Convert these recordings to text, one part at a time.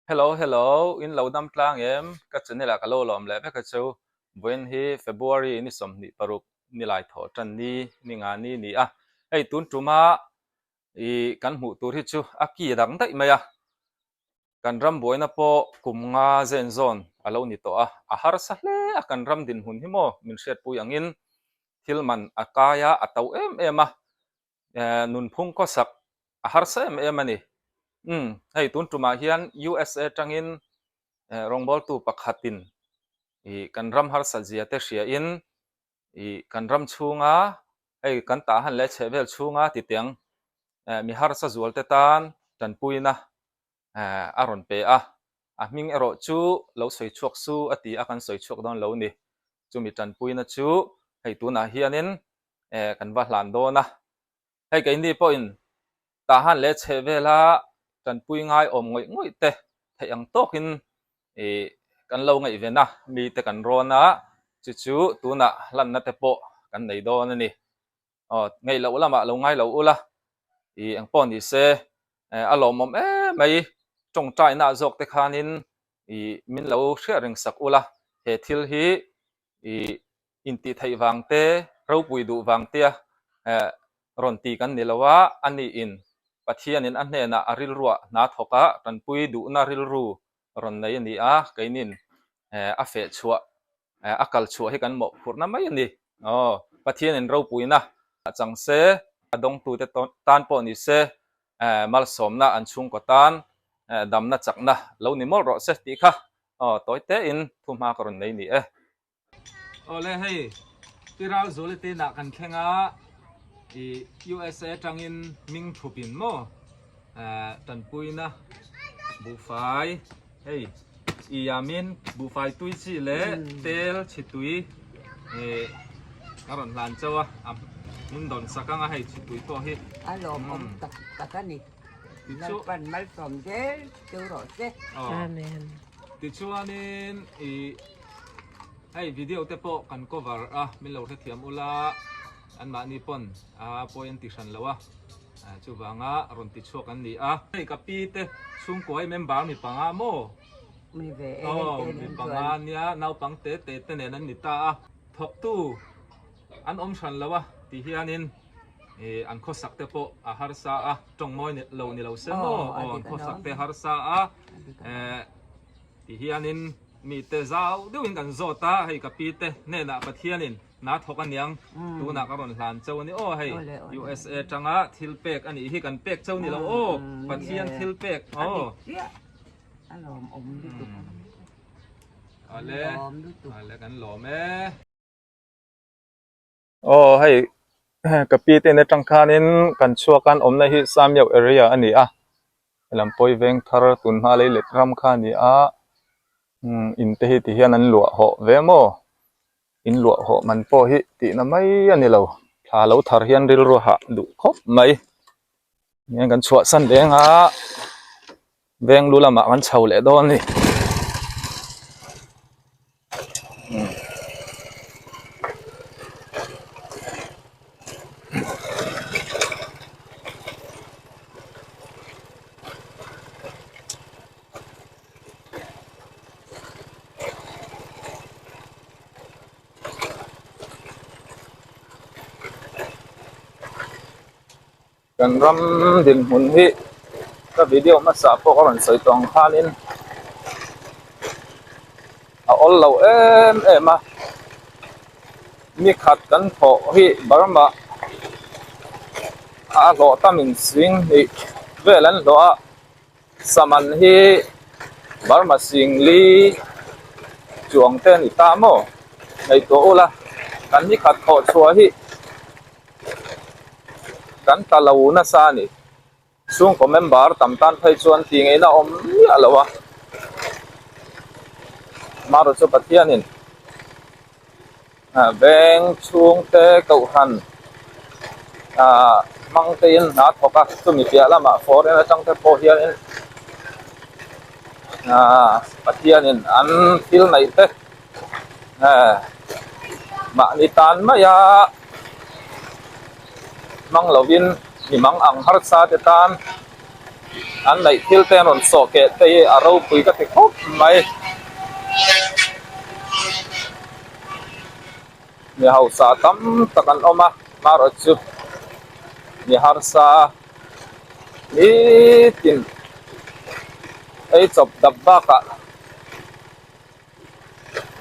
Hello hello, in lo dam tlang em? Ka channel ah ka lo lawm leh vek a chu. Vawiin hi February ni 26 nilai thawh tan ni ni nga ni ni a. Hei tun tuma ih kan hmuh tur hi chu a ki a dang daih mai a. Kan ram buaina pawh kum nga zen zawn a lo ni tawh a, a harsa hle a kan ram dinhmun hi maw min hriatpui angin thil man a kai a, a to em em a. Nunphung khawsak a harsa em em a ni. Umm, hei tun tumah hian USA atangin rawngbawltu pakhatin ih kan ram harsat zia te hriain ih kan ram chhunga hei kan tah han leh chhehvel chhunga titiang mi harsa zual te tan tanpuina a rawn pe a, a hming erawh chu lo sawi chhuak su a ti a kan sawi chhuak dawn lo ni. Chumi tanpuina chu hei tunah hianin kan va hlan dawn a, hei keini pawhin Tahan leh chheh vela tanpui ngai awm ngawih ngawih te theih ang tawkin ih kan lo ngaihven a, mite kan rawn a, chu chu tunah hlanna te pawh kan nei dawn a ni. Aw ngaih loh lamah lo ngai lo ula, ih eng pawh ni se a lawmawm em mai tawngtaina zawk te khanin ih min lo hriat reng sak ula, he thil hi ih intih theih vang te, ropui duh vang tea rawn ti kan ni lo a, a niin Pathianin a hnenah a rilruah hna thawk a, tanpui duhna rilru rawn nei a ni a, keinin a feh chhuah, a kal chhuah hi kan mawhphurhna mai a ni. Aw, Pathianin ropuina a chang se, a dawngtute tan pawh ni se, malsawmna an chhungkaw tan damna chakna lo ni mawlh rawh se tih kha aw tawi tein thuhma ka rawn nei ni e. Awle hei Piral Zuali te inah kan thleng a, ih USA atangin hming thup in maw tanpuina buhfai hei i yamin buhfai tui chi leh tel chhi tui ih a rawn hlan chauh a, a min dawn sak ang a hei chhi tui pawh hi. A lawmawm tak tak a ni. Lalpan malsawm zel cheu rawh se. Amen. Tichuanin ih hei video te pawh kan cover a min lo hrethiam ula anmahni pawn a pawi an ti hran lo a chuvanga rawn ti chhuak an ni a. Hei ka pi te chhungkua hi member mi panga maw? Mi ve e hei te mi panga nia naupang te te te nen an ni ta a thawktu an awm hran lo a ti hianin ih an khawsak te pawh a harsa a tawng mawi lo ni lo se maw aw an khawsak te harsa a eh ti hianin mite zau deuhin kan zawt a hei ka pi te hnenah Pathianin hna thawk aniang tunah ka rawn hlan chauh a ni aw hei USA tanga thil pek a nih hi kan pek chauh ni lo aw Pathian thil pek aw ale ale kan lawm e. Aw hei ka pi te in atang khanin kan chhuak a an awmna hi Samiau area a ni a helam pawi veng thar tun hma lei let ram kha a ni a umm in te hi ti hian an luah hawh ve maw in luah hawh man pawh hi tihna mai a ni lo thla lo thar hian rilru hah duh khawp mai eng kan chhuahsan reng a. Veng lu lamah kan chho leh dawn a ni. Kan ram dinhmun hi ka video hmasa pawh ka rawn sawi tawh ang khanin a awl lo em em a ni khat kan thawh hi Burma a hlawh tam in sing hnih vel an hlawh a saman hi Burma sing li chuang te a ni ta maw ngaihtuah ula kan ni khat thawh chhuah hi. Kan ta lo nasa a ni. Chhungkaw member tam tan phei chuan tih ngaihna awm miah lo a. Amaherawhchu chu Pathianin veng chhungte kohhran ah hmang tein hna thawk a, chumi piah lamah foreign atang te pawh hianin ah Pathianin an thil neih te Mahni tan maia hmang lovin mi mang ang harsa te tan An neih thil te an rawn sawh keh te hi a ropui ka ti khawp mai. Mi hausa tam tak an awm a, hmarawh chu mi harsa nitin ei chawp dap bakah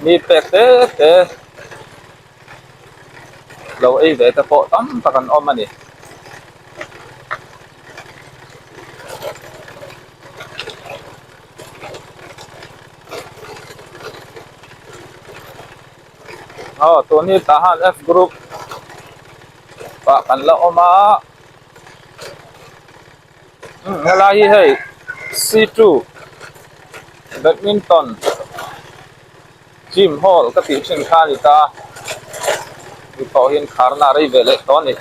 mi pek te te lo ei ve te pawh tam tak an awm a ni. Aw tun hi tah han F group ah kan la awm a helai hi hei C2 badminton gym hall ka tih thin kha a ni ta mi pawh hian kharna a rei ve leh tawh a ni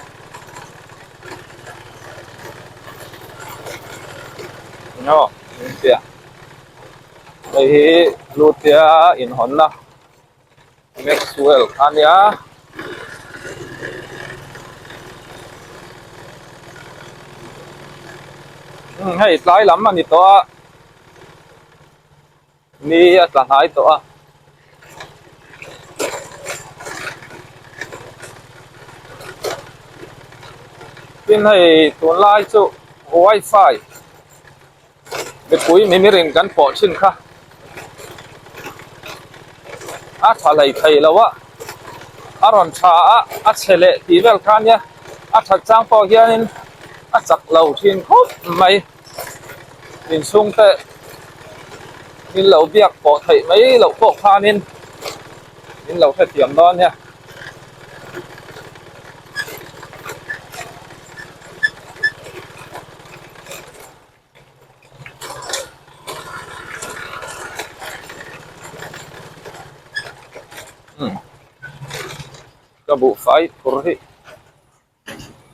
aw hei hi lutia inhawnna. Maxwell kha nia. Umm hei tlai lam a ni tawh a ni a tla hnai tawh a. Tin hei tunlai chu wifi. Mipui mimirin kan pawh thin kha a tha hlei thei lo a, a rawn tha a, a chhe leh tih vel kha ania, a that chang pawh hianin a chak lo thin khawp mai, inchhung te min lo biak pawh theih mai loh pawh khanin min lo hrethiam dawn nia. Ka buhfai phur hi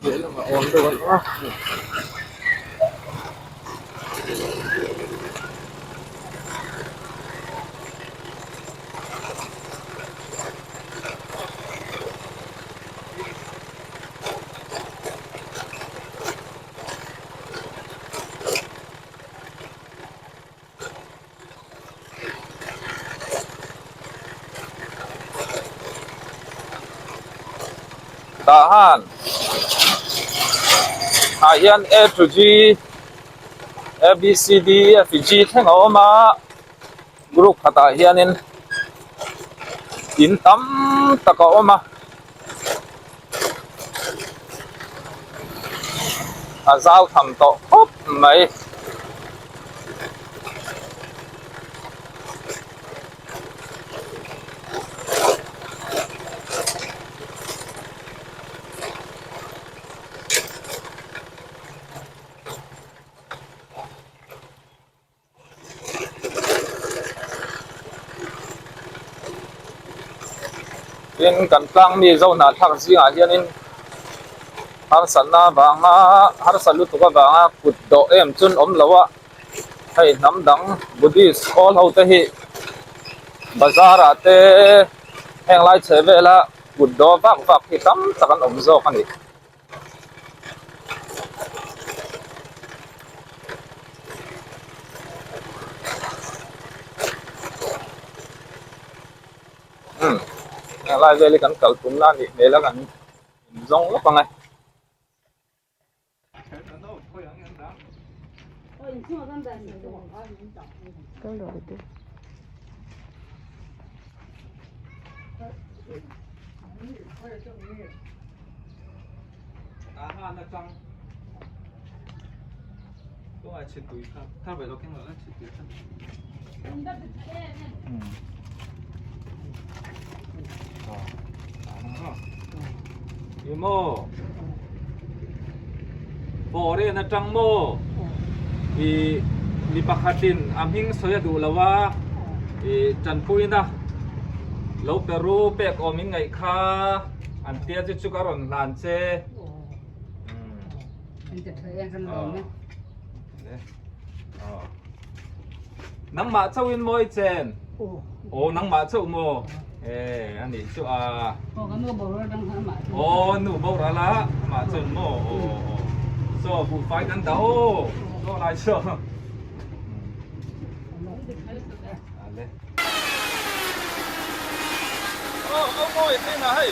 lehlamah a awm deuh a nia. Tah han ah hian A to G A B C D E F G thleng a awm a group khatah hianin in tam tak a awm a. A zau tham tawh khawp mai. Tin kan tlang mi zo hnahthlak zingah hianin harsatna avanga harsa lutuk avanga kut dawh em chun awm lo a hei hnam dang Buddhist kawl ho te hi bazar ah te heng lai chhe vela kut dawh vak vak hi tam tak an awm zawk a ni. Umm heng lai vel hi kan kal tum na a nih hmel a kan zawng lawk ang e. Emaw foreign atang maw ih mi pakhatin a hming sawi a duh lo a ih tanpuina lo pe ru pek awm in ngaih kha an tia chu chu ka rawn hlan che nangmah chauhin maw i chen aw nangmah chauh maw e a nih chu a aw nu boral a amah chuan maw aw saw buhfai kan dah aw. Aw lai chu. Ale. Aw aw mawi thin a hei.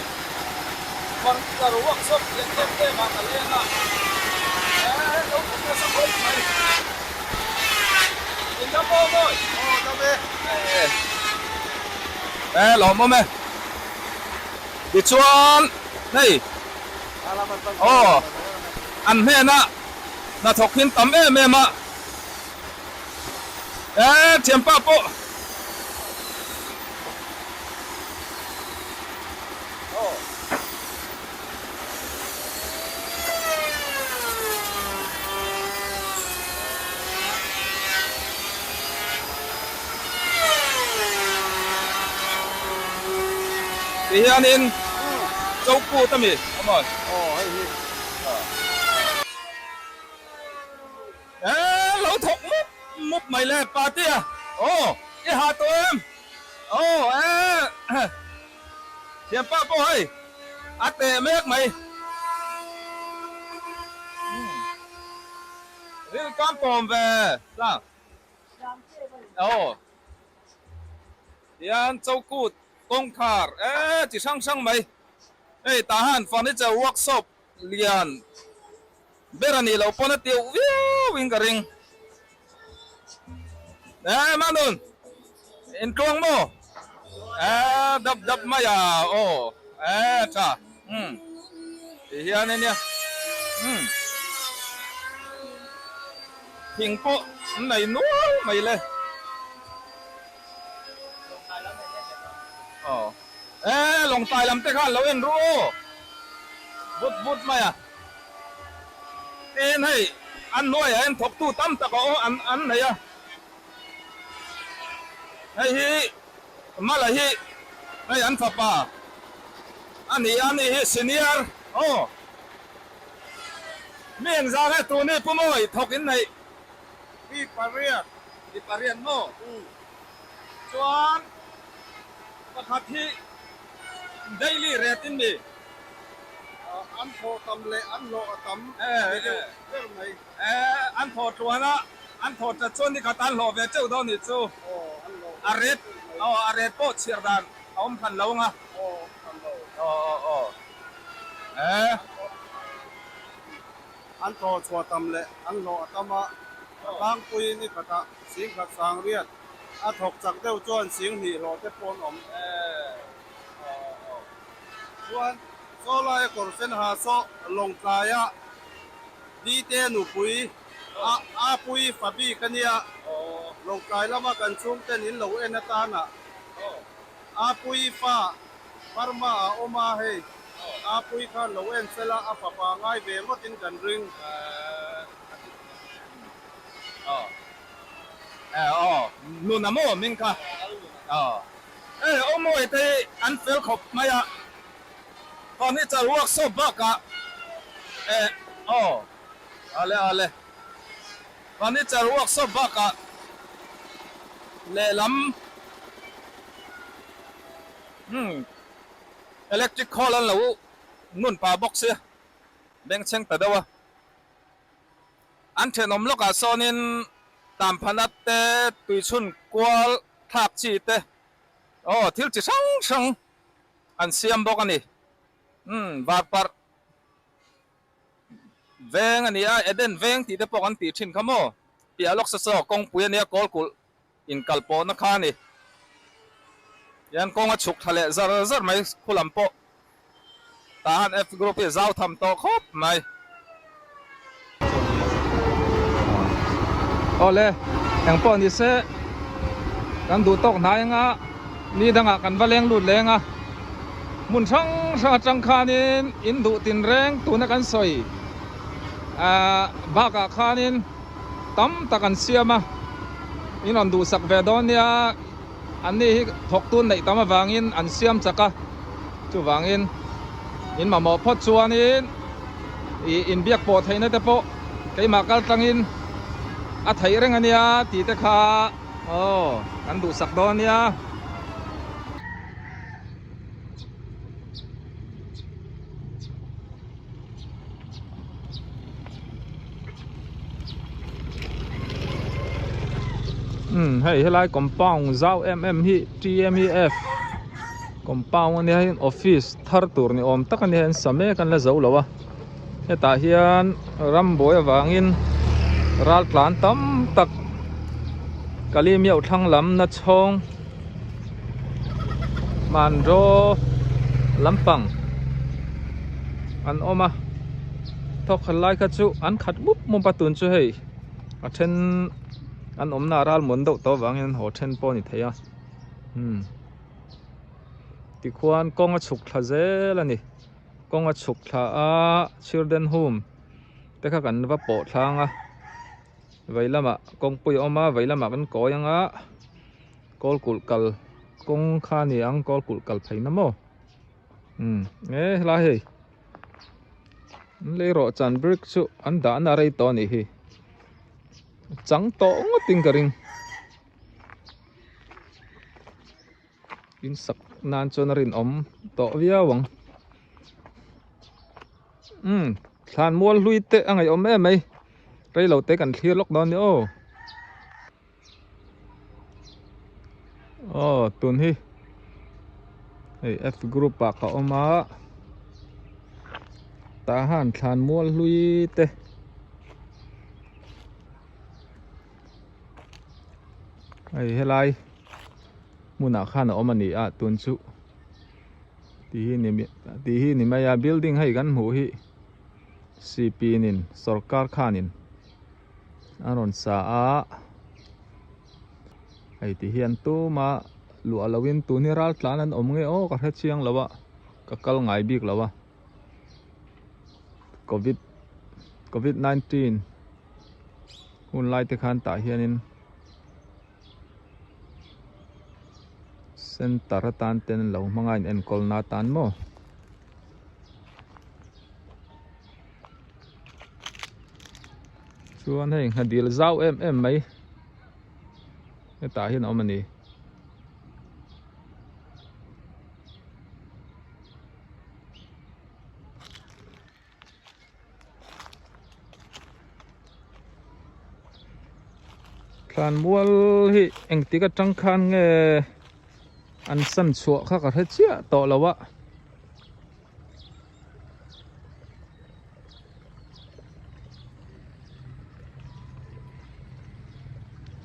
Furniture workshop lian em em ah ka leng a. Eh lo thawk nasa khawp mai. In dam maw mawi? Aw dam e. Eh. Eh lawmawm e. Tichuan hei aw an hnena hnathawk hin tam em em a eh thianpa pawh aw Ti hianin Chokut a mi a mawi. Aw hei hi. Eh lo thawk mup mup mai le Patea. Aw i ha tawh em? Aw eh Thianpa pawh hei a teh mek mai. Ril kam pawm ve tlang. Aw. Tihian chokut kawngkhar eh chi hrang hrang mai. Hei tah hian furniture workshop lian ber a nih loh pawn a tiu viau in ka ring. Eh Manun intluang maw? Eh dap dap mai a aw eh tha umm tihian ania umm thing pawh an nei nual mai le. Aw eh lawngtlai lam te khan lo en ru aw vut vut mai a tin hei an hnuaiah hian thawktu tam tak a aw an an nei a hei hi mala hi hei an fapa a ni a ni hi senior aw mi engzah nge tun hi pu mawi thawk in neih. Mi pariat. Mi pariat maw? Chuan pakhat hi daily rate in mi. An thaw tam leh an hlawh a tam ni deuh ber mai. An thaw tluan a, an thaw chat chuan nikhat an hlawh ve teuh dawn nih chu. A rate, aw a rate pawh chhiar dan a awm hran lo ang a. Aw aw aw. An thaw chhuah tam leh an hlawh a tam a, a tlangpui ni khatah singkhat sang riat a thawk chak deuh chuan sing hnih hlawh te pawh an awm. Chuan saw laia kawr sen ha saw Lawngtlaia Dite nupui a Apui fa bik a nia, Lawngtlai lama kan chhungten in lo en atana Apui fa Burma ah awm a hei Apui khan lo en sela a fapa ngai ve ngawt in kan ring. Aw nun a maw min kha aw hei aw mawi te hi an fel khawp mai a furniture workshop bakah eh aw ale ale furniture workshop bakah lehlam umm electric khawl an lo nun pah bawk sia bengchheng ta deuh a. An thenawm lawkah sawnin Tamphanat te, tuichhun kual thlak chi te, aw thil chi hrang hrang an siam bawk a ni. Umm Varparh veng a ni a, Eden veng tih te pawh kan tih thin kha maw? Piah lawk sa saw kawngpui a nia Kawlkulh inkalpawhna kha a ni. Hian kawng a chhuk thla leh zar zar mai khulam pawh tah han F group hi zau tham tawh khawp mai. Awle eng pawh ni se kan duh tawk hnai anga ni dangah kan va leng lut leng a hmun hrang hrang atang khanin in duh tinreng tuna kan sawi ah bakah khanin tam tak an siam a in rawn duhsak ve dawn nia an ni hi thawk tun neih tam avangin an siam chak a chuvangin in mamawh phawt chuanin ih inbiak pawh theihna te pawh keimah kal tlangin a theih reng ania tih te kha aw kan duhsak dawn nia. Umm hei helai compound zau em em hi TMEF compound a nia hei office thar tur ni awm tak a nia hei an sa mek an la zo lo a hetah hian rambuai avangin ral tlan tam tak Kalimiau thlang lam na chhawng hmanraw lampang an awm a thawk khat lai kha chu an khat mup mup a tun chu hei a then an awmna a ral muan deuh tawh avangin an haw then pawh a ni thei a umm tikhuan kawng a chhuk thla zel a ni kawng a chhuk thla a children home te kha kan va pawh thlang a vei lamah kawngpui a awm a vei lamah kan kawi ang a kawl kulh kal kawng kha a ni ang kawl kulh kal phei na maw umm e helai hei an lei rawh chan brick chu an dahna a rei tawh a nih hi chang tawh ngawtin ka ring in sak nan chuan a rinawm tawh viau ang umm thlan mual hlui te a ngaihawm em mai rei lo te kan thlir lawk dawn nia aw aw tun hi hei f group ah ka awm a tah han thlan mual hlui te. Hei helai hmunah khan a awm a ni a tun chu tih hi ni tih hi ni mai a building hei kan hmuh hi sipinin sawrkar khanin a rawn sa a hei ti hian tuma luah loin tun hi ral tlan an awm nge aw ka hre chiang lo a ka kal ngai bik lo a covid covid 19 hun lai te khan tah hianin center atan ten lo hmang a in enkawl na atan maw. Chuan hei nghadil zau em em mai hetah hian a awm a ni. Thlanmual hi engtik atang khan nge an san chhuah kha ka hre chiah tawh lo a.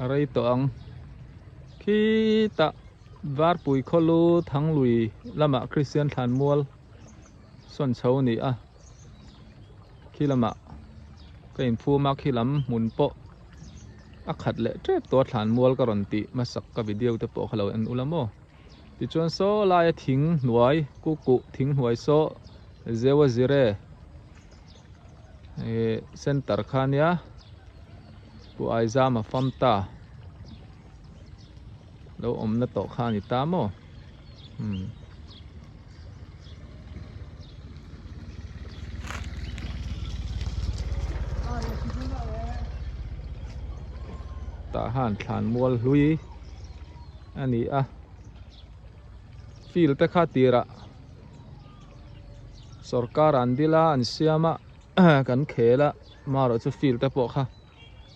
A rei tawh ang khitah Varpui khawlu Thanglui lamah Kristian thlanmual sawn chho a ni a khi lamah ka inphum a khi lam hmun pawh a khat leh tep tawh a thlanmual ka rawn tih hmasak ka video te pawh kha lo en ula maw. Tichuan saw laia thing hnuai kukuh thing hnuai saw Zewa Zire ih center kha ania Pu Aizama fam ta lo awmna tawh kha a ni ta maw umm. Tah han thlan mual hlui. a ni a field te kha tirah sawrkar an dil a an siam a kan khel a marawh chu field te pawh kha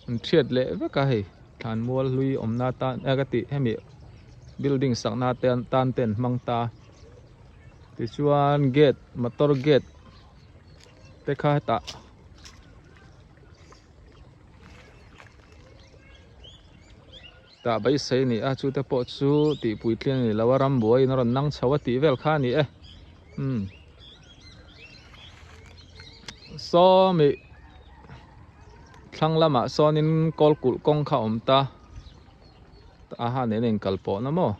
an thiat leh vek a hei thlan mual hlui awmna atan e ka tih hemi building sakna te tan te an hmang ta tichuan gate motor gate te kha hetah. Tah beisei a ni a chute pawh chu tih puitling a ni lo a rambuaiin a rawn nang chho a tih vel kha a ni e umm sawmi thlang lamah sawnin kawl kulh kawng kha a awm ta a ha nen a inkal pawh na maw.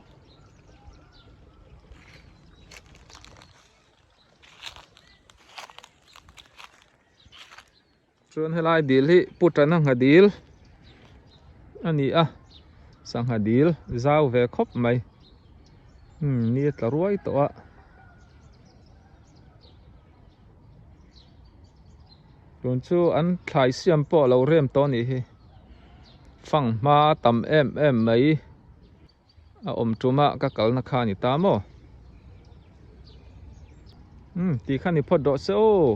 Chuan helai dil hi Putana ngha dil a ni a sangha dil zau ve khawp mai umm ni a tla ruai tawh a tun chu an thlai siam pawh a lo rem tawh a nih hi fanghma tam em em mai a awm tum a ka kalna kha a ni ta maw umm tih kha ni phawt rawh se aw.